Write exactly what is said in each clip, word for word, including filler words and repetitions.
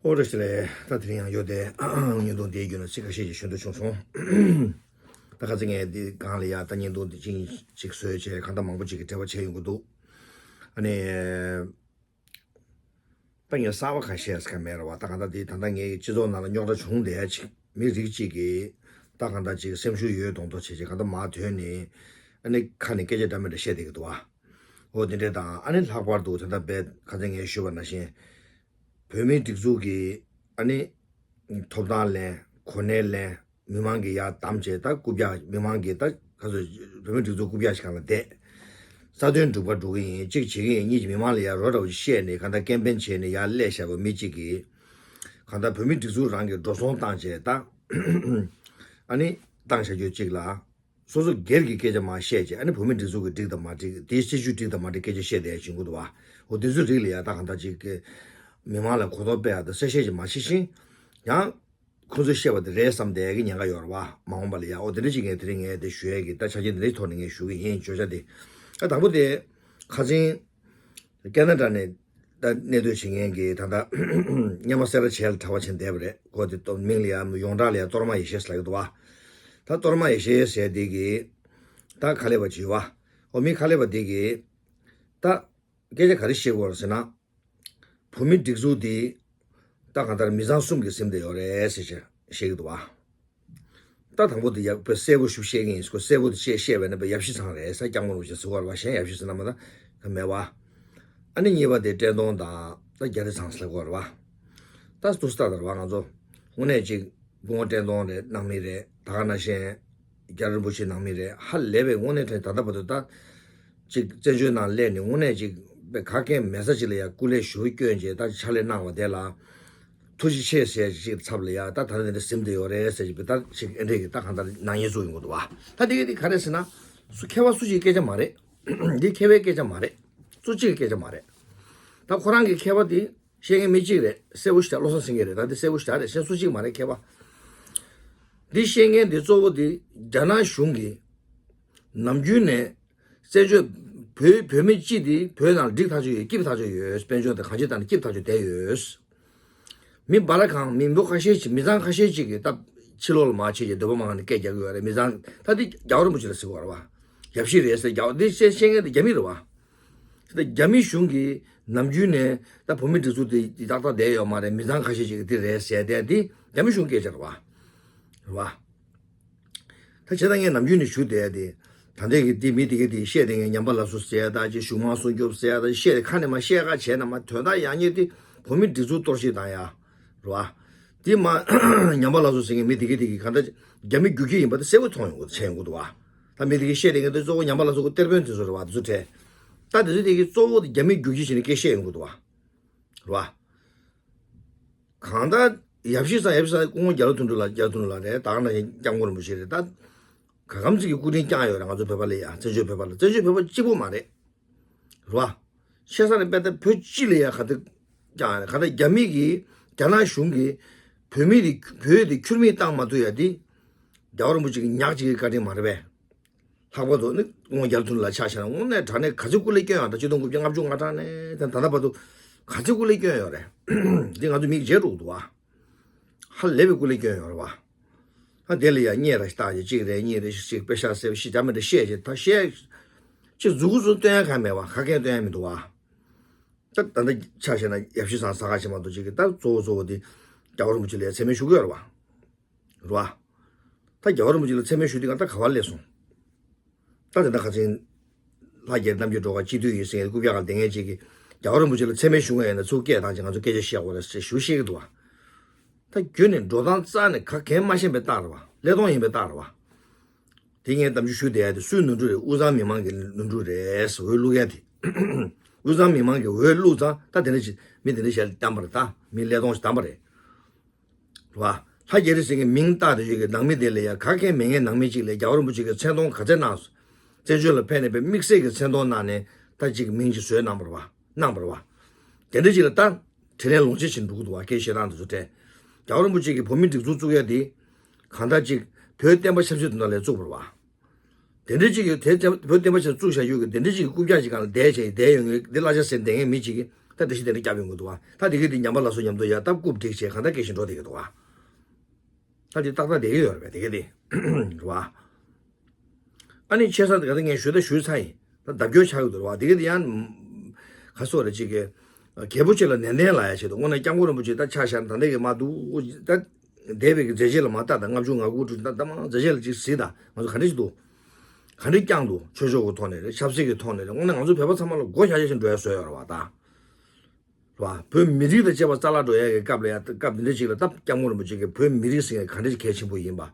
ཨོ་རེ་ཞིག་ལས་ད་དེ་རིང་ཡང་ཡོད་དེ། བརྙན་ཐུང་དེའི་བརྒྱུད་ནས་ཚིག་ཁ་ཤས་ཅིག་ཞུ་འདོད་བྱུང་སོང་། ད་ཁ་ཚིག་ངས་འདི་སྒང་ལ་ཡ་ད་བརྙན་ཐུང་འདི་ཅིག་ཅིག་བཟོས་བྱས་གང་ལྟར་མང་པོ་ཅིག་གིས་འབྲེལ་བ་བྱས་ཡོང་གི་འདུག། ཨ་ནི། ད་ངས་གསར་པ་ཁ་ཤས་ཟེར་མཁན་མེད་རེད་བ། ད་གང་ལྟར་འདི་ད་ལྟ་ངའི་སྤྱི་ཚོགས་ནང་ལ་རྙོག་དྲ་བྱུང་བསྡད་ཅིག་མི་རིགས་གཅིག་གིས་ད་གང་ལྟར་ཅིག་སེམས་ཤུགས་ཡོད་མདོག་མདོག་བྱས་ཅིག་གང་ལྟར་མར་ཐོན་ནས་ཨ་ནི་ཁ་ནས་སྐད་ཆ་འདྲ་མི་འདྲ་བཤད་བསྡད་ཀྱི་འདུག་བ། འོ་དེ་འདྲས་དང་ཨ་ནི་ལྷག་པར་དུ་ད་ལྟ་རྦད་ཁ་སང་ངས་ཞུས་པ་ནང་བཞིན། བོད་མིའི་སྒྲིག་འཛུགས་ཀྱི་ཨ་ནི་ཐོབ་ཐང་ལེན། གོ་གནས་ལེན། མི་མང་གི་ཡར་བདམས་བྱས་ད་རྐུབ་བཀྱག་མི་མང་གི་ད་ག་ཚོད་བོད་མིའི་སྒྲིག་འཛུགས་རྐུབ་བཀྱག་ཞིག་སྒང་ལ་བསྡད། རྩ་དོན་སྒྲུབ་པ་སྒྲུབ་ཀྱི་ཡིན། གཅིག་བྱེད་ཀྱི་ཡིན། གཉིས་ཀྱི་མི་མང་ལ་ཡར་རོ་འདྲ་བོ་ཞིག་བཤད་ནས་གང་ལྟར་ཀེམ་པེན་བྱས་ནས་ཡར་སླེབས་བཞག་པ་མི་གཅིག་གིས་གང་ལྟར་བོད་མིའི་སྒྲིག་འཛུགས་རང་གིས་འགྲོ་སོང་བཏང་བྱས་ད་ཨ་ནི་བཏང་བཞག་རྒྱུ་གཅིག་ལ། སོ་སོ་སྒེར་གྱི་སྐད་ཆ་མར་བཤད་བྱས་ཨ་ནི་བོད་མིའི་སྒྲིག་འཛུགས་ཀྱི་འགྲིག་དང་མ་འགྲིག་དེའི་སྲིད་བྱུས་འགྲིག་དང་མ་འགྲིག་སྐད་ཆ་བཤད་བསྡད་བྱུང་གི་འདུག་བ། འོ་དེ་ཚོའི་རིགས་ལ་ཡ་ད་གང་ལྟར་ཅིག་གི་མི་མང་ལ་གོ་རྟོགས་སྤེལ་ཡག་དང་གསལ་བཤད་ཅིག་མ་བྱེད་བཞིན་ཡང་ཁོང་ཚོས་བཤད་པ་དེ་རེད་བསམ་བསྡད་ཀྱི་ཉེན་ཁ་ཡོད་རེད་བ། མ་འོངས་པ་ལ་ཡ་འོ་དེ་འདྲ་ཅིག་ངས་དེ་རིང་ངས་དེ་ཞུ་ཡས་ཀྱི་ད་ཆ་རྐྱེན་དེ་འདྲའི་ཐོག་ནས་ངས་ཞུ་གི་ཡིན། བརྗོད་བྱ་དེ་ད་དང་པོ་དེ་ཁ་སང་། ཀེ་ན་ཌ་ནས་ད་གནས་སྡོད་བྱེད་མཁན་གྱི་ད་ལྟ་སྔོན་མ་སེ་ར་བྱེས་ལ་གྲྭ་པ་བྱས་བསྡད་པ་རེད། ཁོ་དེ་ཏོ་མིང་ལ་ཡང་ཡོངས་གྲགས་ལ་ཡང་གཏོར་མ་ཡེ་ཤེས་ལབ་ཀྱི་འདུག་བ། ད་གཏོར་མ་ཡེ་ཤེས་ཟེར་དེ་གི་ད་ཁ་ལས་པ་བྱེད་བ། ཨོ་མི་ཁ་ལས་པ་དེ་གི་ད་སྐད་ཆ་ག་རེ་བཤད་དགོས་རེད་ཟེར་ན། བོད་མི་སྒྲིག་འཛུགས་དེ་ད་གང་ལྟར་མི་ཚང་གསུམ་གྱིས་ཟིན་བསྡད་ཡོད་རེད་ཟེར་བཤད་ཀྱི་འདུག་བ། ད་དང་པོ་དེ་ཡག་པོ་གསལ་པོ་ཞིག་བཤད་ཀྱི་ཡིན་ཟེར། ཁོ་གསལ་པོ་དེ་བཤད་བཤད་པ་ཡིན་ན་ཡབ་གཞིས་ཚང་རེད་ཟེར། སྐྱབས་མགོན་རིན་པོ་ཆེ་ཟེར་བ་རེད་བ། གཞན་ཡབ་གཞིས་ཟེར་ན་མ་ད་ག་མེད་བ། ཨ་ནི་གཉིས་པ་དེ་བཀྲས་མཐོང་དང་ད་རྒྱ་རི་ཚང་ཟེར་བ་རེད་བ། ད་ཏུ་སྟ་དར་བ་ང་ཚོ་དངོས་གནས་ཅིག་སྐུ་ངོ་བཀྲས་མཐོང་རེད་གནང་མི་རེད། ད་ག་ནང་བཞིན་རྒྱ་རི་རིན་པོ་ཆེ་གནང་མི་རེད། ཧ་ལས་པའི་དངོས་གནས་དྲན་ད་ལྟ་བར་དུ་ད། ཅིག་བཙན་བྱོལ་ནང་སླེབས་ནས་དངོས་གནས་ཅིག་པའི་ག་གེ་མེད་ས་ཅིག་ལ་ཡང་སྐུ་ལས་ཞུ་བ་སྐྱོན་བྱས་ད་ཕྱག་ལས་གནང་བ་དེ་ལ་ཐུགས་རྗེ་ཆེ་ཟེར་ཅིག་ཚབ་ལ་ཡང་ད་ད་ལྟ་འདི་འདྲ་ཟིན་བསྡད་ཡོད་རེད་ཟེར་ཅིག་པའི་ད་ཅིག་ཨེ་འདྲས་ཀྱི་ད་གང་ལྟར་ནག་ཉེས་བཙུགས་ཡོང་གི་འདུག་བ། ད་དེ་གི་དེ་ག་རེ་ཟེར་ན། སུ་མཁས་པ་སུ་ཅིག་སྐད་ཆ་མ་རེད། འདི་མཁས་པའི་སྐད་ཆ་མ་རེད། སུ་གཅིག་གི་སྐད་ཆ་མ་རེད། ད་ཁོ་རང་གི་མཁས་པ་དེ་བཤད་མཁན་མི་གཅིག་རེད། གསལ་པོ་ཞིག་བློ་བཟང་སེང་གེ་རེད། ད་འདི་གསལ་པོ་ཞིག་རེད། གཞན་སུ་གཅིག་མ་རེད་མཁས་པ། འདི་བཤད་མཁན་འདི་གཙོ་བོ་འདི་རྒྱ་ནག་གཞུང་གིས་ནམ་རྒྱུན་ནས་བཙན་བྱོལ་བོད་བོད་མི་སྤྱི་འདི་བོད་ནང་འགྲིག་ཐག་ཆོད་ཡོད། སྐྱིད་ཐག་ཆོད་ཡོད། དཔལ་འབྱོར་དང་གང་ཅི་དང་སྐྱིད་ཐག་ཆོད་བསྡད་ཡོད། མི་སྦ་ར་གང་མི་འབོ་ཁ་ཤས་ཅིག་མི་ཚང་ཁ་ཤས་ཅིག་གིས་ད་ཕྱི་ལོགས་ལ་མར་ཕྱིན་བྱས་འདོད་པ་མང་ནས་སྐད་རྒྱག་གི་ཡོད་རེད། མི་ཚང་ད་འདི་རྒྱལ་བ་རིན་པོ་ཆེ་ལ་ཟེར་གི་ཡོད་རེད་བ། ཡབ་གཞིས་རེད་ཟེར་རྒྱལ་བ་འདི་བཤད་བཤད་མཁན་འདི་རྒྱ་མི་རེད་བ། ད་རྒྱ་མི་གཞུང་གིས་ནམ་རྒྱུན་ནས་ད་བོད་མི་སྒྲིག་འཛུགས་དེ་ཏག་ཏག་བསྡད་ཡོད་མ་རེད། མི་ཚང་ཁ་ཤས་ཤིག་གིས་དེ་རེད་ཟེར་བསྡད་དེ་རྒྱ་མི་གཞུང་སྐད་ཆ་རེད་བ། རེད་བ། ད་བྱས་ཙང་ངས་ནམ་རྒྱུན་ནས་ཞུ་བསྡད་དེ་ད་ལྟའི་གི་དེ་མི་དེ་གི་དེ་བཤད་དེ་ངས་ཉམས་པ་སླར་གསོ་ཟེར་ད་ཅིག་གཞུང་དམངས་སྲུང་སྐྱོབ་ཟེར་ད་བཤད་དེ་ཁ་ནས་མ་བཤད་ཁ་བྱས་ན་མ་དོན་དག་ཡག་ཉེས་དེ་བོད་མི་སྒྲིག་འཛུགས་གཏོར་བཤིག་བཏང་ཡ། རེད་བ། དེ་མ་ཉམས་པ་སླར་གསོ་ཟེར་མཁན་མི་དེ་གི་དེ་གི་གང་ལྟར་རྒྱ་མི་རྒྱུག་ཁྱི་ཡིན་པ་དེ་གསལ་པོ་མཐོང་ཡོང་གི་འདུག་བྱས་ཡོང་གི་འདུག་བ། ད་མི་དེ་གི་བཤད་དེ་ངས་དེ་གཙོ་བོ་ཉམས་པ་སླར་གསོ་གི་གཏེར་དཔོན་དེ་ཚོ་རེད་བ། དེ་ཚོ་ཁྲལ། ད་དེ་ཚོ་དེ་གི་གཙོ་བོ་དེ་རྒྱ་མི་རྒྱུག་ཁྱི་བྱས་ནས་སྐད་བཤད་ཡོང་གི་འདུག་བ། རེད་བ། གང་ལྟར་ཡབ་གཞིས་ཚང་ཡབ་གཞིས་ཚང་སྐུ་ངོ་རྒྱ་ལོ་དོན་གྲུབ་ལགས་རྒྱ་ལོ་དོན་གྲུབ་ལགས་རེད། ད་ག་ནང་བཞིན་སྐྱབས་མགོན་རིན་པོ་ཆེ་རེད། ད་ག་གམ་ཚིག་གི་སྐུ་དྲིན་བསྐྱངས་ཡོད་རེད། ང་ཚོ་བོད་པ་ལ་ཡ་བཙན་བྱོལ་བོད་པ་ལ་བཙན་བྱོལ་བོད་པ་གཅིག་པུ་མ་རེད། རེད་བ། ཆེ་ས་ནས་དཔེ་ད་བོད་སྤྱི་ལ་ཡ་ག་དེ་བསྐྱངས་རེད། ག་ད་རྒྱ་མི་གིས་རྒྱ་ནག་གཞུང་གིས་བོད་མི་དེ་བོད་དེ་ཁྱུར་མིད་བཏང་མ་ཐུབ་ཡ་དེ་རྒྱལ་བ་རིན་པོ་ཆེ་གི་ཉག་གཅིག་གི་བཀའ་དྲིན་མ་རེད་པས། ལྷག་པར་དུ་ནི་སྐུ་ངོ་རྒྱ་ལོ་དོན་གྲུབ་ལགས་ཆ་བཞག་ན་དངོས་གནས་དྲང་གནས་ག་ཚོད་སྐུ་ལས་བསྐྱོན་ཡོད་ད་ཆིག་སྟོང་དགུ་བརྒྱ་ལྔ་བཅུ་ང་གྲངས་ནས་ད་ད་ལྟ་བར་དུ་ག་ཚོད་སྐུ་ལས་བསྐྱོན་ཡོད་རེད། འདི་ང་ཚོ་མིག་བརྗེད་འགྲོ་གི་འདུག་བ། ཧ་ལས་པའི་སྐུ་ལས་བསྐྱོན་ཡོད་རེད་བ། ད་དེ་ལ་ཡ་བརྙས་ར་ཞིག་བཏགས་ཀྱི་གཅིག་རེད་གཉིས་རེད་ཞིག་ཞིག་དཔེ་ཤག་ཟེར་བ་ཞིག་རྒྱ་མི་འདྲ་བཤད་ཅིག་ད་བཤད། ཅིག་མཛུབ་གུ་ཚོ་སྟོན་ཡ་གང་མེད་བ། ག་གེ་སྟོན་ཡ་མི་འདུག་བ། ད་ད་ལྟ་ཆ་བཞག་ན་ཡབ་གཞིས་ཚང་ས་ག་ཆེན་མ་གཏོགས་ཅིག་གི་ད་གཙོ་བོ་གཙོ་བོ་དེ་རྒྱལ་བ་རིན་པོ་ཆེ་ལ་ཡ་མཚན་སྨད་ཞུ་གི་ཡོད་རེད་བ། རེད་བ། ད་རྒྱལ་བ་རིན་པོ་ཆེ་ལ་མཚན་སྨད་ཞུ་དུས་གང་ད་ག་བར་སླེབས་སོང་། ད་དེ་འདྲ་ཁ་ཆེན། ལྷ་རྒྱལ་རྣམ་རྒྱལ་སྒྲོལ་དཀར་སྤྱི་འཐུས་ཡིན་ཟེར་མཁན་རྐུབ་བཀྱག་ག་བསྡད་མཁན་ཅིག་གིས་རྒྱལ་བ་རིན་པོ་ཆེ་ལ་མཚན་སྨད་ཞུ་མཁན་ཡིན་ན་ཚུར་སྐད་བཏང་ཅིག་ང་ཚོ་སྐད་ཆ་བཤད་དགོས་རེད་ཟེར་ཞུ་ཤེས་ཀྱི་འདུག་བ། ད་རྒྱུན་ནས་འགྲོ་སྟངས་རྩ་ནས་ག་གེ་མ་ཤེས་པའི་རྟགས་རེད་བ། ཀླད་སྟོང་ཡིན་པའི་རྟགས་རེད་བ། དེ་ངས་གཏམ་རྒྱུད་ཞུ་བསྡད་ཡ་དེ་སུའི་ནོར་འཁྲུལ་རེད། དབུས་གཙང་མི་མང་གི་ནོར་འཁྲུལ་རེད་ཟེར་འོས་བླུག་ཡ་དེ། དབུས་གཙང་མི་མང་གི་འོས་བླུག་ཙང་ད་དེ་འདྲ་ཞིག་མི་དེ་འདྲ་ཞིག་བདམས་པ་རེད། ད་མི་ཀླད་སྟོང་ཞིག་བདམས་པ་རེད། རེད་བ། ལྷ་རྒྱ་རི་ཟེར་མཁན་མིང་བཏགས་དེ་ཡོད་ཀྱི་ནང་མི་དེ་ལ་ཡ་ག་གེ་མེད་མཁན་ནང་མི་གཅིག་ལ་རྒྱལ་བ་རིན་པོ་ཆེ་གི་མཚན་མཐོང་ག་ཚད་གནང་སོང་། བཙན་བྱོལ་ལ་ཕེབས་ནས་པའི་དམིགས་བསལ་གྱི་མཚན་མཐོང་གནང་ནས་ད་ཅིག་མིང་ཅིག་བཟོས་གནང་བ་རེད་བ། གནང་བ་རེད་བ། དེ་འདྲ་ཅིག་ལ་ད་དྲིན་ལན་ལོངས་སྤྱོད་བྱེད་འགྲོ་གི་འདུག་བ། སྐད་བཤད་སྟངས་དེ་ཚོ་དྲན། རྒྱལ་བ་རིན་པོ་ཆེ་གིས་བོད་མི་སྒྲིག་འཛུགས་བཙུགས་ཡ་དེ་གང་ལྟར་ཅིག་བོད་བསྟན་པ་ཆབ་སྲིད་དོན་དག་ལ་བཙུགས་པ་རེད་བ། དེ་འདྲ་ཅིག་གིས་དེ་བོད་བསྟན་པ་ཆེན་བཙུགས་བཞག་ཡོད་ཀྱི་དེ་འདྲ་ཅིག་གི་རྐུབ་བཀྱག་ཅིག་སྒང་ལ་བསྡད་བྱས་བསྡད་ཡོད་ངེས་འདི་གླ་ཆ་ཟེར་བསྡད་མཁན་མི་ཅིག་གིས་ ད་འགྲེལ་བཤད་དེ་འདྲ་བརྒྱབ་ཡོང་གི་འདུག་བ། ད་དེ་གི་དེ་ཉམས་པ་ལ་སོགས་མཉམ་དུ་ཡ་ད་རྐུབ་བསྒྲིགས་བྱས་གང་ལྟར་སྐད་ཆ་འགྲོ་བསྡད་ཀྱི་འདུག་བ། ད་དེ་ཏག་ཏག་བསྡད་ཀྱི་ཡོད་རེད་པས་དེ་གི་དེ་རེད་བ། ཨ་ནི་ཆེ་ས་དེ་ག་ད་ངས་ཞུ་ད་ཞུས་ཚར་ཡིན། ད་ལྡབ་སྐྱོར་ཆགས་ཀྱི་འདུག་བ། དེ་གི་དེ་ཡང་ག་སོགས་རེད་ཅིག་གི་རྒྱལ་པོ་ཆེ་ལ་ནན་ཏན་ལ་ཡ་བྱེད་དུ་དངོས་གནས་སྐྱབས་མགོན་རིན་པོ་ཆེ་ད་ཆ་བཞག་ན་ད་ལྟ་གི་མ་འདུག་ད། འདས་པའི་གི་མཛད་རྗེས་ལ་མ་ལྟ་དང་ལྔ་བཅུ་ང་དགུ་དྲུག་ད་ལྟ་མ་མཛད་རྗེས་ལ་ཅིག་གཟིགས་དང་ང་ཚོ་ག་འདྲ་ཞིག་འདུག་ག་འདྲ་བསྐྱངས་འདུག་ཆོས་ཕྱོགས་ཀྱི་ཐོག་ནས་རེད། ཆབ་སྲིད་ཀྱི་ཐོག་ནས་རེད། དངོས་གནས་ང་ཚོ་བོད་པ་ཚང་མ་ལ་མགོ་ཞྭ་ཞྭ་ཞིག་འགྲོ་ཡ་བཟོས་ཡོད་རེད་བ་ད། རེད་བ། བོད་མི་རིགས་དང་བཅས་པ་རྩ་བརླག་འགྲོ་ཡ་གི་སྐབས་ལ་ཡ་སྐབས་འདི་འདྲ་ཞིག་ལ་ད་སྐྱབས་མགོན་རིན་པོ་ཆེ་གིས་བོད་མི་རིགས་ཟེར་མཁན་ག་འདྲ་ཞིག་གལ་ཆེན་པོ་ཡིན་པ། བོད་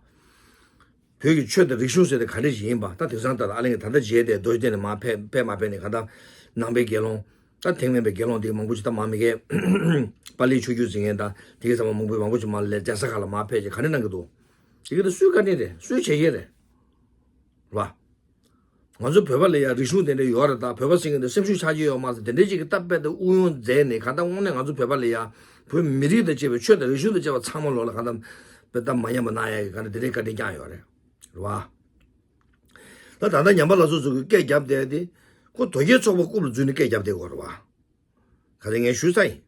ཀྱི་ཆོས་དང་རིག་གཞུང་ཟེར་དེ་ག་འདྲ་ཞིག་ཡིན་པ། ད་དེང་སང་ད་ལྟ་ཨ་ལན་གྱི་ད་ལྟ་རྗེས་དེ་རྡོ་རྗེ་གདན་ནས་མར་ཕེབས་ཕེབས་མ་ཕེབས་ནས་ག་ད་ནང་པའི་དགེ་སློང་། ད་དེང་སླེབས་པའི་དགེ་སློང་དེ་མང་པོ་ཞིག་ད་མར་མི་གའི་པཱ་ལིའི་ཆོས་བརྒྱུད་འཛིན་མཁན་དང་དེ་གའི་ཚང་མ་མང་པོ་མང་པོ་ཞིག་མར་ལས་གདན་ས་ཁག་ལ་མར་ཕེབས་བྱས་ག་འདྲ་གནང་གི་འདུག་དེ་གའི་ད་སུའི་བཀའ་དྲིན་རེད། སུའི་བྱས་རྗེས་རེད། རེད་བ། ང་ཚོ་བོད་པ་ལ་ཡང་རིག་གཞུང་དེ་འདྲ་ཡོད་རེད། ད་བོད་པ་ཟེར་མཁན་དེ་སེམས་ཤུགས་ཆག་རྒྱུ་ཡོད་མ་རེད། དེ་འདྲ་ཅིག་གི་སྟབས་བདེ་དབུགས་དབྱུང་མཛད་ནས་གང་ལྟར་དངོས་གནས་ང་ཚོ་བོད་པ་ལ་ཡང་བོད་མི་རིགས་དང་བཅས་པའི་ཆོས་དང་རིག་གཞུང་དང་བཅས་པ་ཚང་མ་ལོག་ལ་གང་ལྟར་བོད་ད་མ་ཉམས་པ་གནང་ཡ་གི་གང་ལྟར་དེ་འདྲའི་བཀའ་དྲིན་བསྐྱངས་ཡོད་རེད། རེད་བ། ད་ད་ལྟ་ཉམས་པ་ལ་སོགས་ཚོ་གི་སྐད་རྒྱབ་བསྡད་དེ་ཁོ་དོལ་རྒྱལ་ཚོགས་པ་རྐུབ་ལ་འཛུལ་ནས་སྐད་རྒྱབ་བསྡད་དགོས་རེད་བ། ག་ཚོད་ངས་ཞུས་ཚར་ཡིན།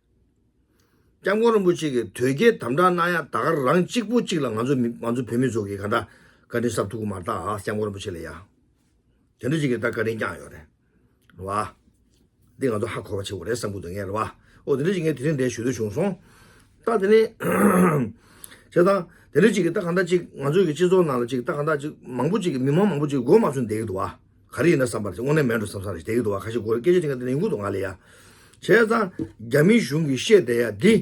སྐྱབས་མགོན་རིན་པོ་ཆེ་གིས་དོལ་རྒྱལ་དམ་དྲག་གནང་ཡ་ད་ག་རང་གཅིག་པུ་གཅིག་ལ་ང་ཚོ་མི་ང་ཚོ་བོད་མི་ཚོ་གིས་ག་འདྲ་བཀའ་དྲིན་གསབ་ཐུབ་ཀྱི་མ་རེད་ད། སྐྱབས་མགོན་རིན་པོ་ཆེ་ལ་ཡ། དེ་འདྲ་ཅིག་གིས་ད་བཀའ་དྲིན་བསྐྱངས་ཡོད་རེད། རེད་བ། འདི་ང་ཚོ་ཧ་གོ་བ་བྱེད་དགོས་རེད་བསམ་གྱི་འདུག་ངས། རེད་བ། ཨོ་དེ་འདྲ་ཅིག་ངས་དེ་རིང་འདིར་ཞུ་འདོད་བྱུང་སོང་། ད་དེ་ནས་བྱས་ཙང་དེ་འདྲ་ཅིག་གིས་ད་ག་འདྲ་ཅིག་ང་ཚོའི་གི་སྤྱི་ཚོགས་ནང་ལ་ཅིག་ད་ག་འདྲ་ཅིག་མང་པོ་ཅིག་གིས་མི་མང་མང་པོ་ཅིག་མགོ་མ་ཚོས་བསྡད་ཀྱི་འདུག་བ། ག་རེ་ཡིན་ན་བསམ་པར་དངོས་གནས་མེད་འགྲོ་བསམ་བསམ་རེ་བསྡད་ཀྱི་འདུག་བ། ཁ་ཤས་མགོ་རེ་སྐད་ཆ་དེ་འདྲ་ཡོང་གི་འདུག་ང་ལ་ཡ། བྱས་ཙང་རྒྱ་མི་གཞུང་གིས་བཤད་བསྡད་ཡ་འདི།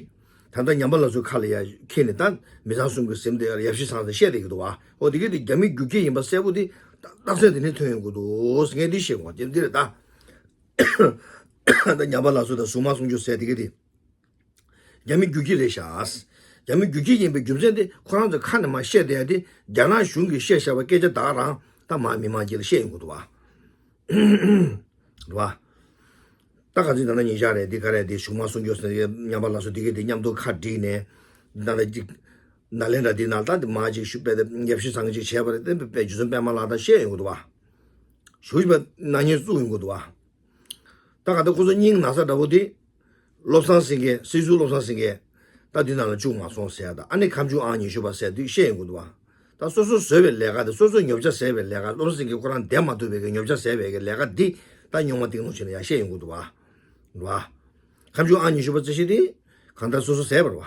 ད་ལྟ་ཉམས་པ་ལ་སོགས་ཁ་ལ་ཡ་འཁྱེར་ནས་ད་མི་ཚང་གསུམ་གྱི་སེམས་དེ་ཡབ་གཞིས་ཚང་ཟེར་བཤད་བསྡད་ཀྱི་འདུག་བ། འོ་དེ་གི་དེ་རྒྱ་མི་རྒྱུག་ཁྱི་ཡིན་པ་གསལ་པོ་དེ་རྟགས་མཚན་དེ་ནས་ཐོན་ཡོང་གི་འདུག་ཟེར་མཁན་འདི་བཤད་དགོས་དེ་འདི་རེད་ད། ད་ཉམས་པ་ལ་སོགས་དང་གཟུངས་མ་གསུང་རྒྱུ་ཟེར་དེ་གི་དེ། རྒྱ་མི་རྒྱུག་ཁྱི་རེད་ཤག་རྒྱ་མི་རྒྱུག་ཁྱི་ཡིན་པའི་རྒྱུ་མཚན་དེ་ཁོ་རང་ཚོ་ཁ་ནས་མར་བཤད་བསྡད་ཡ་དེ་རྒྱ་ནག་གཞུང་གིས་བཤད་བཞག་པ་སྐད་ཆ་ད་ག་རང་ད་མར་མི་མང་སྤྱི་ལ་བཤད་ཡོང་གི་འདུག་བ། རེད་བ། ད་ག་ཚོད་ད་ལྟ་ཉིན་ཞག་རེད་འདི་ག་རེད་འདི་གཟུངས་མ་གསུང་རྒྱུ་ཟེར་ཡ་ཉམས་པ་ལ་སོགས་འདི་གི་འདི་མཉམ་དུ་ཁ་བསྒྲིགས་ནས་ད་ལྟ་ཅིག་ནཱ་ལེནྡྲ་འདི་ནང་ད་འདི་མ་ཅིག་ཞུ་པས་ཡབ་གཞིས་ཚང་གི་ཅིག་བྱས་པ་རེད། བསྟན་པའི་དཔེ་རྗེ་བཙུན་པད་མ་ལགས་དང་བཤད་ཡོང་གི་འདུག་བ། ཞུ་བ་ནག་ཉེས་བཙུགས་ཡོང་གི་འདུག་བ། ད་ག་ད་ཁོ་ཚོ་སྙིང་ན་ཚ་འདྲ་བོ་འདི། བློ་བཟང་སེང་གེ་སྲིད་ཟུར་བློ་བཟང་སེང་གེ་ད་འདི་ནང་ལ་བཅུག་མ་སོང་ཟེར་ཡ་ད་ཨ་ནི་ཁ་མཆུ་ཨང་ཉི་ཤུ་པ་ཟེར་དུས་བཤད་ཡོང་གི་འདུག་བ། ད་སོ་སོ་བཟོས་པའི་ལས་ཀ་དེ་སོ་སོ་ཉོ་ཆ་ཟས་པའི་ལས་ཀ་བློ་བཟང་སེང་གེ་ཁོ་རང་བསྡད་མ་ཐུབ་པའི་གི་ཉོ་ཆ་ཟས་པའི་གི་ལས་ཀ་འདི་ད་རྙོག་མ་གཏིང་ལོག་བྱས་ནས་ཡང་བཤད་ཡོང་གི་འདུག་བ། རེད་བ། ཁ་མཆུ་ཨང་ཉི་ཤུ་པ་རྩིས་གཞི་དེ་གང་ལྟར་སོ་སོ་ཟས་པ་རེད་བ།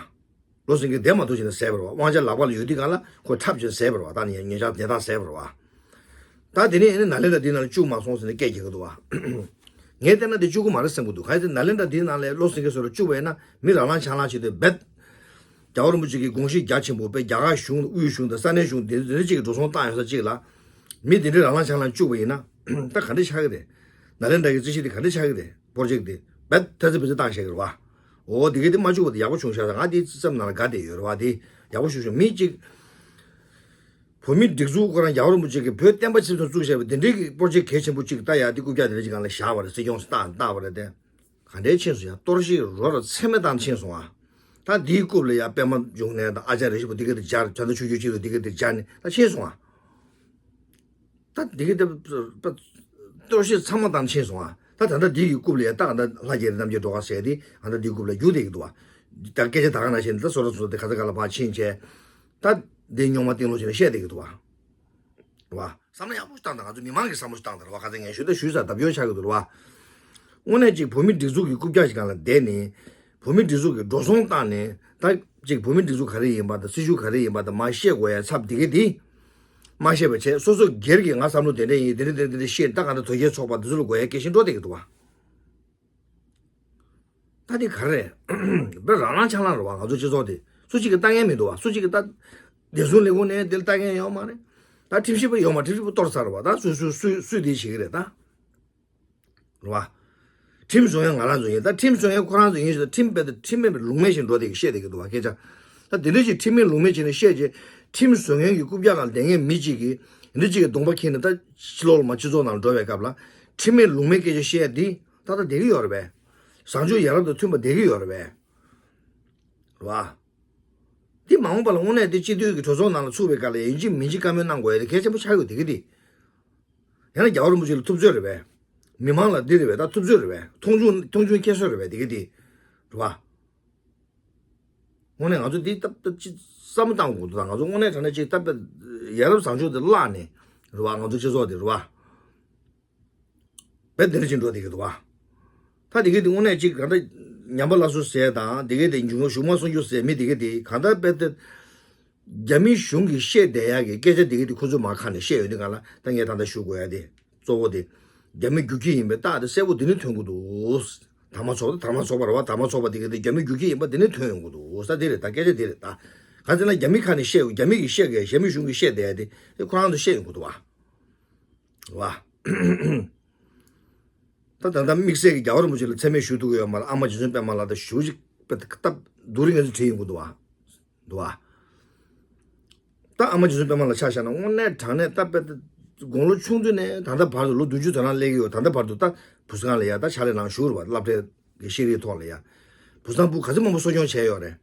བློ་སེང་གེ་བསྡད་མ་ཐུབ་བྱས་ནས་ཟས་པ་རེད་བ། དབང་ཆ་ལག་པ་ལ་ཡོད་དུས་གང་ལ་ཁོ་འཁྲབ་བྱས་ཟས་པ་རེད་བ། ད་ནི་ཉེ་ཆར་དེ་དག་ཟས་པ་རེད་བ། ད་དེ་ནས་ཨ་ནི་ནཱ་ལེནྡྲ་འདི་ནང་ལ་བཅུག་མ་སོང་ཟེར་ནས་སྐད་རྒྱག་གི་འདུག་བ། ངས་བལྟས་ན་འདི་བཅུག་གི་མ་རེད་བསམ་གི་འདུག་གང་ཡིན་ཟེར་ན་ནཱ་ལེནྡྲ་འདིའི་ནང་ལ་བློ་སེང་གེ་སོགས་ལ་བཅུག་པ་ཡིན་ན་མི་རང་ལངས་ཆང་ལངས་བྱེད་དུས་རྦད། རྒྱལ་བ་རིན་པོ་ཆེ་གི་དགོངས་གཞི་རྒྱ་ཆེན་པོ་དཔེ་རྒྱ་གར་གཞུང་དབུས་གཞུང་དང་ས་གནས་གཞུང་འདི་འདི་འདྲ་གཅིག་གི་འགྲོ་སོང་བཏང་ཡོང་ས་གཅིག་ལ། མི་འདི་འདྲའི་རང་ལངས་ཆང་ལངས་བཅུག་པ་ཡིན་ན། ད་ག་འདྲ་ཆགས་ཀྱི་རེད། ནཱ་ལེནྡྲ་གི་རྩིས་གཞི་འདི་ག་འདྲ་ཆགས་ཀྱི་རེད། པོ་རོ་ཇེཀ་འདི་རྦད་ཐ་ཚི་བི་ཚི་བཏང་བཞག་གི་རེད་བ། འོ་འདི་གི་འདི་མ་བཅུག་པ་འདི་ཡག་པོ་བྱུང་ཤག་ང་འདི་རྩིས་ཙམ་ནང་ལ་དགའ་བསྡད་ཡོད་རེད་བ། འདི་ཡག་པོ་ཞུ་ཞུ་མི་གཅིག་བོད་མིའི་སྒྲིག་འཛུགས་ཁོ་རང་རྒྱལ་བ་རིན་པོ་ཆེ་གིས་བོད་བསྟན་པ་ཆེད་དུ་བཙུགས་བཞག་པའི་འདི་འདྲའི་གི་པོ་རོ་ཇེཀ་གལ་ཆེན་པོ་གཅིག་ད་ཡ་འདི་རྐུབ་བཀྱག་འདི་འདྲ་ཅིག་སྒང་ལ་བཞག་པ་རེད། སྲིད་སྐྱོང་སུ་བཏང་བཏང་བ་རེད་དེ། ག་འདྲའི་ཕྱིན་སོང་ཡ། གཏོར་བཤིག་རོ་ར་ཚད་མེད་བཏང་ཕྱིན་སོང་ཨ། ད་འདིའི་རྐུབ་ལ་ཡ་པད་མ་འབྱུང་གནས་དང་ཨ་ཅར་རེ་ཞིག་པོ་འདི་ག་འདི་སྦྱར་བྱ་མདོ་ཆོས་བརྒྱུད་སྤྱི་ཚོགས་འདི་ག་འདི་སྦྱར་ནས་ད་ཕྱིན་སོང་ཨ། ད་འདི་ག་འདི་གཏོར་བཤིག་ཚང་མ་བཏང་ཕྱིན་སོང་ཨ། ད་ད་ལྟ་འདི་གི་རྐུབ་ལ་ཡ་ད་ག་ད་ལྷ་རྒྱལ་རི་རྣམ་རྒྱལ་སྒྲོལ་དཀར་ཟེར་དེ་ཨ་ད་འདིའི་རྐུབ་ལ་རྒྱུག་བསྡད་ཀྱི་འདུག་བ། ད་སྐད་ཆ་ད་ག་ནང་བཞིན་ད་སོ་ར་སོ་དེ་ག་ཚ་ག་ལ་ཕར་ཕྱིན་བྱས། ད་འདི་རྙོག་མ་གཏིང་ལོག་བྱས་ནས་བཤད་བསྡད་ཀྱི་འདུག་བ། རེད་བ། བསམ་བློ་ཡག་པོ་ཞིག་བཏང་དང་། ང་ཚོ་མི་མང་གིས་བསམ་བློ་ཞིག་བཏང་དང་རེད་བ། ཁ་སང་ངས་ཞུ་ད་ཞུས་ས་ལྡབ་སྐྱོར་ཆགས་ཀྱི་འདུག་རེད་བ། དངོས་གནས་ཅིག་བོད་མི་སྒྲིག་འཛུགས་ཀྱི་རྐུབ་བཀྱག་ཞིག་སྒང་ལ་བསྡད་ནས། བོད་མི་སྒྲིག་འཛུགས་ཀྱི་འགྲོ་སོང་བཏང་ནས་ད་ཅིག་བོད་མི་སྒྲིག་འཛུགས་ག་རེ་ཡིན་པ་དང་སྲིད་ཇུས་ག་རེ་ཡིན་པ་དང་མར་བཤད་དགོས་ཡ་ཚབ་འདི་ག་འདི། མ་བཤད་པ་བྱས་སོ་སོ་སྒེར་གྱི་ང་བསམ་བློ་དེ་འདྲ་ཡིན་དེ་འདྲ་དེ་འདྲ་བཤད་ད་ག་འདྲ་དོལ་རྒྱལ་ཚོགས་པ་འདི་ཚོ་ལ་དགོས་ཡ་སྐད་ཆ་འགྲོ་བསྡད་ཀྱི་འདུག་བ། ད་འདི་ག་རེ་རེད། དཔེ་རང་རང་ཆགས་ལངས་རེད་བ། ང་ཚོ་སྤྱི་ཚོགས་དེ་སུ་གཅིག་གིས་ལྟ་མཁན་མི་འདུག་བ། སུ་གཅིག་གིས་ད་བདེ་སྲུང་ལས་ཁུངས་ནས་འདི་ལ་ལྟ་མཁན་ཡོད་མ་རེད། ད་ཁྲིམས་ཞིབ་པ་ཡོད་མ། ཁྲིམས་ཞིབ་པ་གཏོར་ཚར་རེད་བ། ད་སུས་སུས་སུས་སུས་འདི་བྱེད་ཀྱི་རེད་ད། རེད་བ། ཁྲིམས་བཟོ་མཁན་ང་རང་ཚོ་ཡིན། ད་ཁྲིམས་བཟོ་མཁན་ཁོ་རང་ཚོ་ཡིན་ཞེས་ད་ཁྲིམས་རྦད་དེ་ཁྲིམས་མེད་པའི་ལུང་མེད་བཞིན་འགྲོ་བསྡད་ཀྱི་བཤད་བསྡད་ཀྱི་འདུག་བ་སྐད་ཆ། ད་དེ་འདྲ་ཞིག་ཁྲིམས་མེད་ལུང་མེད་བྱས་ནས་བཤད་རྗེས་ཁྲིམས་བཟོ་མཁན་གྱི་རྐུབ་བཀྱག་སྒང་ལ་བསྡད་མཁན་མི་གཅིག་གིས་འདི་གཅིག་གི་གདོང་པ་འཁྱེར་ནས་ད་ཕྱི་ལོགས་ལ་མར་སྤྱི་ཚོགས་ནང་འགྲོ་བའི་སྐབས་ལ་ཁྲིམས་མེད་ལུང་མེད་སྐད་ཆ་བཤད་ཡ་འདི་ད་ད་བསྡད་ཀྱི་ཡོད་རེད་པས། བཟང་སྤྱོད་ཡ་རབས་དང་མཐུན་པ་བསྡད་ཀྱི་ཡོད་རེད་པས། རེད་བ། འདི་མ་འོངས་པ་ལ་དངོས་གནས་དེ་སྤྱི་འཐུས་ཀྱི་གྲོས་ཚོགས་ནང་ལ་ཚུགས་པའི་སྐབས་ལ་ཡིན་གཅིག་མིན་གཅིག་བཀའ་མོལ་གནང་དགོས་ཡ་དེ་གལ་ཆེན་པོ་ཆགས་ཡོད་དེ་གི་དེ། ཡང་ན་རྒྱལ་བ་རིན་པོ་ཆེ་ལ་ཐུབ་ཚོད་རེད་པས། མི་མང་ལ་འདི་རེད་པས། ད་ཐུབ་ཚོད་རེད་པས། མཐོང་ཆུང་མཐོང་ཆུང་སྐྱེ་སྲོལ་རེད་པས་དེ་གི་དེ། རེད་བ། དངོས་གནས་ང་ཚོ་འདི་སྟབས་སྟབས་ཅིག་བསམ་བློ་བཏང་དགོས་འདུག་ད་ང་ཚོ་དངོས་གནས་དྲང་གནས་ཅིག་སྟབས་ཡ་རབས་བཟང་ཕྱོགས་དེ་བརླག་ནས་རེད་བ། ང་ཚོ་སྤྱི་ཚོགས་དེ་རེད་བ། བས་འདི་འདྲ་ཅིག་འགྲོ་བསྡད་ཀྱི་འདུག་བ། ད་དེ་གས་དེ་དངོས་གནས་ཅིག་གང་འདྲ་ཉམས་པ་སླར་གསོ་ཟེར་དང་དེ་གས་དེ་འཇུག་ངོགས་གཞུག་མ་སོང་རྒྱུ་ཟེར་མི་དེ་གས་དེ་གང་ལྟར་བས་དེ། རྒྱ་མི་གཞུང་གིས་བཤད་བསྡད་ཡག་གི་སྐད་ཆ་དེ་གས་དེ་ཁོ་ཚོས་མར་ཁ་ནས་བཤད་ཡོང་དུས་གང་ལ་ད་ངས་ད་ལྟ་ཞུ་དགོས་ཡ་དེ་གཙོ་བོ་དེ། རྒྱ་མི་རྒྱུག་ཁྱི་ཡིན་པའི་རྟགས་དེ་གསལ་པོ་འདི་ནས་ཐོན་གྱི་འདུག་དར་མ་ཚོགས་དར་མ་ཚོགས་པ་རེད་བ། དར་མ་ཚོགས་པ་དེ་གས་དེ་རྒྱ་མི་རྒྱུག་ཁྱི་ཡིན་པ་འདི་ནས་ཐོན་ཡོང་གི་འདུག་ས་དེ་རེད། ད་སྐད་ཆ་དེ་རེད། ད་ག་ཚོད་ན་རྒྱ་མི་ཁ་ནས་བཤད་རྒྱ་མི་གིས་བཤད་གས་རྒྱ་མི་གཞུང་གིས་བཤད་བསྡད་ཡ་དེ་དེ་ཁོ་རང་ཚོ་བཤད་ཡོང་གི་འདུག་བ། རེད་བ། ད་ད་ལྟ་དམིགས་བསལ་གྱི་རྒྱལ་བ་རིན་པོ་ཆེ་ལ་མཚན་སྨད་ཞུ་ཐུབ་ཀྱི་ཡོད་མ་རེད། ཨ་མ་རྗེ་བཙུན་པད་མ་ལགས་དང་ཞུ་ཅིག་པད་སྟབས་སྡུག་རུ་ངས་ཚོ་བྲིས་ཡོང་གི་འདུག་བ། འདུག་བ། ད་ཨ་མ་རྗེ་བཙུན་པད་མ་ལགས་ཆ་བཞག་ན་དངོས་གནས་དྲང་གནས་ད་པད་དགུང་ལོ་ཆུང་དུས་ནས་ད་ལྟ་བར་དུ་ལོ་བདུན་ཅུ་དོན་ལྔ་སླེབས་ཀྱི་ཡོད། ད་ལྟ་བར་དུ་ད་བུ་སྒང་ལ་ཡ་ད་ཕྱག་ལས་གནང་བཞུགས་རེད་བ། སློབ་གྲྭའི་གི་ཤེས་རིག་ཐོག་ལ་ཡ་བུ་སྒང་སྤུ་གུ་ག་ཚོད་མང་པོ་གསོ་སྐྱོང་བྱས་ཡོད་རེད།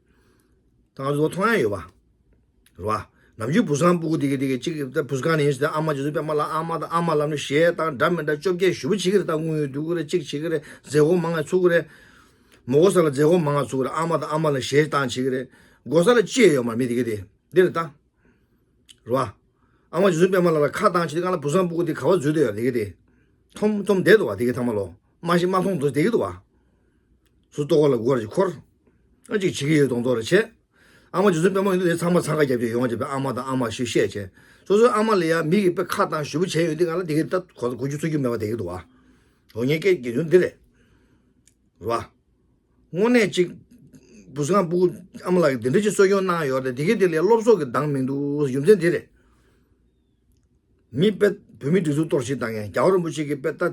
ད་ང་ཚོ་མཐོང་ཡ་ཡོད་པ། རེད་བ། ནམ་རྒྱུན་བུ་སྒང་སྤུ་གུ་དེ་གི་དེ་གི་གཅིག་ད་བུ་སྒང་ནས་ཡིན་ཟེར་ཏེ་ཨ་མ་རྗེ་བཙུན་པད་མ་ལགས་ཨ་མ་དང་ཨ་མ་ལབ་ནས་གཞས་བཏང་འདྲ་མི་འདྲ་བཅོ་བརྒྱད་ཞེ་པོ་བྱེད་ཀྱི་རེད། ད་དངུལ་ཡོད་སྡུག་གི་རེད། གཅིག་བྱེད་ཀྱི་རེད། མཛད་སྒོ་མང་ང་ཚུགས་ཀྱི་རེད། མི་དགོས་ས་ལ་མཛད་སྒོ་མང་ང་ཚུགས་ཀྱི་རེད། ཨ་མ་དང་ཨ་མ་ལ་གཞས་བཏང་བྱེད་ཀྱི་རེད། དགོས་ས་ལ་ཅི་ཡང་ཡོད་མ་རེད། མི་དེ་གི་དེ་འདི་རེད་ད། རེད་བ། ཨ་མ་རྗེ་བཙུན་པད་མ་ལགས་ལ་ཁ་བཏང་བྱེད་དུས་སྒང་ལ་བུ་སྒང་སྤུ་གུ་དེ་ག་པར་འཛུལ་བསྡད་ཡོད་རེད། དེ་གི་དེ། འཐོམ་འཐོམ་བསྡད་འདུག་བ། དེ་གི་ཐ་མ་ལོ། མ་ཤེས་མ་མཐོང་འདུག་བསྡད་ཀྱི་འདུག་བ། སུ་ལྟོ་གོས་ལ་མགོ་རེ་འཁོར། ཨ་ཅིག་བྱེད་ཀྱི་ཡོད་མདོག་མདོག་རེ་བྱས། ཨ་མ་རྗེ་བཙུན་པད་མ་ཡིན་དུས་དེ་ཚང་མ་འཚང་ཁ་རྒྱབ་ཀྱི་ཡོང་བ་བྱས་པས་ཨ་མ་དང་ཨ་མ་ཞེས་བཤད་བྱས། སོ་སོའི་ཨ་མ་ལ་ཡང་མི་གིས་དཔེ་ཁ་བཏང་ཞེ་པོ་བྱས་ཡོད་དུས་སྒང་ལ་དེ་གི་ད་གོ་ས་གོ་རྒྱུ་ཚོར་རྒྱུ་མེད་པ་བསྡད་ཀྱི་འདུག་བ། འོ་ངས་སྐད་རྒྱག་རྒྱུ་འདི་རེད། རེད་བ། དངོས་གནས་ཅིག་བུ་སྒང་སྤུ་གུ་ཨ་མ་ལགས་ཀྱིས་འདི་འདྲ་ཅིག་གསོ་སྐྱོང་གནང་ཡོད་རེད། དེ་གི་དེ་ལས་སློབ་གསོ་གི་འདང་མི་འདུག་རྒྱུ་མཚན་འདི་རེད། མི་དཔེ་བོད་མི་སྒྲིག་འཛུགས་གཏོར་བཤིག་བཏང་མཁན། རྒྱལ་བ་རིན་པོ་ཆེ་གིས་དཔེ་ལྟ་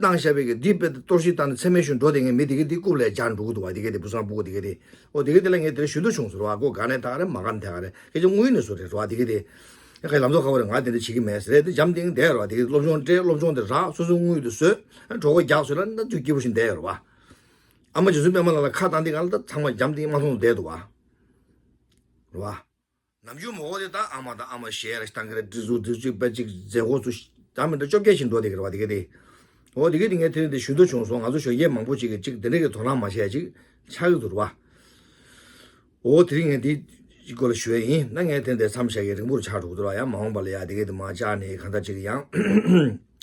གནང་བཞག་པའི་གི་འདི་དཔེ་གཏོར་བཤིག་བཏང་ནས་མཚན་སྨད་ཞུ་འགྲོ་བསྡད་མཁན་མི་དེ་གི་འདི་རྐུབ་ལ་སྦྱར་འགྲོ་གི་འདུག་བ། དེ་གི་དེ་བུ་སྒང་སྤུ་གུ་དེ་གི་དེ། ཨོ་དེ་གི་དེ་ལ་ངས་དེར་ཞུ་འདོད་བྱུང་ཟེར་བ། ཨ་ཁོ་དགའ་ནས་ད་ག་རེ་མ་དགའ་ནས་ད་ག་རེ་སྐད་ཆ་དངོས་ཡོད་གནས་ཚུལ་རེད་བ། དེ་གི་དེ་ཡ་ཁའི་ལམ་སང་ཁ་བ་རེད། ང་དེ་འདྲ་བྱེད་ཀྱི་མེད་ཟེར་རེད། དེ་འཇམ་ཐིང་བསྡད་རེད་བ། དེ་གི་སློབ་སྦྱོང་སྤྲད། སློབ་སྦྱོང་དེ་རག་སོ་སོའི་དངུལ་དེ་བཟོས་གྲོད་ཁོག་རྒྱགས་བཟོས་ལ་ན་དུས་སྐྱིད་པོ་ཞིག་བསྡད་ཡོད་རེད་བ། ཨ་མ་རྗེ་བཙུན་པད་མ་ལགས་ལ་ཁ་བཏང་དེ་གང་ལ་ད་ཚང་མ་འཇམ་ཐིང་མ་མཐོང་བསྡད་འདུག་བ། རེད་བ། ནམ་རྒྱུན་མོ་དེ་ད་ཨ་མ་དང་ཨ་མ་ཞེས་ར་བཏང་གི་རེད། སྒྲིག་འཛུགས་སྒྲིག་འཛུགས་པ་ཅིག་མཛད་སྒོ་ཚོ་ད་མི་འདྲ་བཅོ་བརྒྱད་ཞིག་འགྲོ་བསྡད་ཀྱི་རེད་བ། དེ་ག་དེ། འོ་དེ་ག་དེ་ངས་དེ་རིང་དེ་ཞུ་འདོད་བྱུང་སོང་། ང་ཚོ་གཞོན་སྐྱེས་མང་པོ་ཅིག་གིས་ཅིག་དེ་འདྲ་གི་དོ་སྣང་མ་བྱས་ཅིག་ཆགས་ཀྱི་འདུག་རེད་བ། འོ་དེ་རིང་ངས་དེ་སྐོར་ལ་ཞུ་ཡ་ཡིན། ན་ངས་དེ་འདྲ་མཚམས་བཞག་གི་རིང་པོར་ཆགས་འགྲོ་གི་འདུག་ར། ཡང་མ་འོངས་པ་ལ་ཡ་དེ་ག་དེ་མ་བཅར་ནས་གང་ལྟར་ཅིག་ཡང་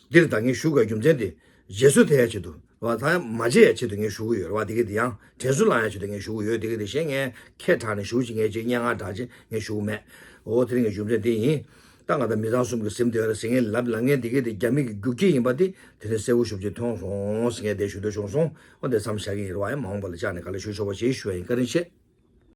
འདིར་ད་ངས་ཞུ་དགོས་རྒྱུ་མཚན་དེ་རྗེས་སུ་དེད་ཡ་ཆེད་དུ། བ་ད་མ་བརྗེད་ཡ་ཆེད་དུ་ངས་ཞུ་གི་ཡོད་རེད་བ། དེ་ག་དེ་ཡང་དྲན་གསོ་བསླང་ཡ་ཆེད་དུ་ངས་ཞུ་གི་ཡོད། དེ་ག་དེ་གཞན་ངས་ཁས་དྲག་ནས་ཞུ་ཅིག་ངས་ཅིག་སྙན་ངག་དྲག་ཅིག་ངས་ཞུ་གི་མེད། འོ་དེ་རིང་གི་རྒྱུ་མཚན་དེ་ཡིན། ད་ང་ད་མི་ཚང་གསུམ་གྱི་སེམས་དེ་ཡོད་རེད་ཟེར་མཁན་ལབ་ལབ་མཁན་དེ་ག་དེ་རྒྱ་མི་གི་རྒྱུག་ཁྱི་ཡིན་པ་དེ་དེ་རིང་གསལ་པོ་ཞེ་པོ་ཅིག་མཐོང་སོང་ཟེར་མཁན་དེ་ཞུ་འདོད་བྱུང་སོང་། འོ་དེ་མཚམས་བཞག་གི་ཡིན་རེད་བ། ཡང་མ་འོངས་པ་ལ་བཅར་ནས་ག་ལེར་ཞུ་ཆོག་པ་ཞིག་ཞུ་ཡ་ཡིན། བཀའ་དྲིན་ཆེ།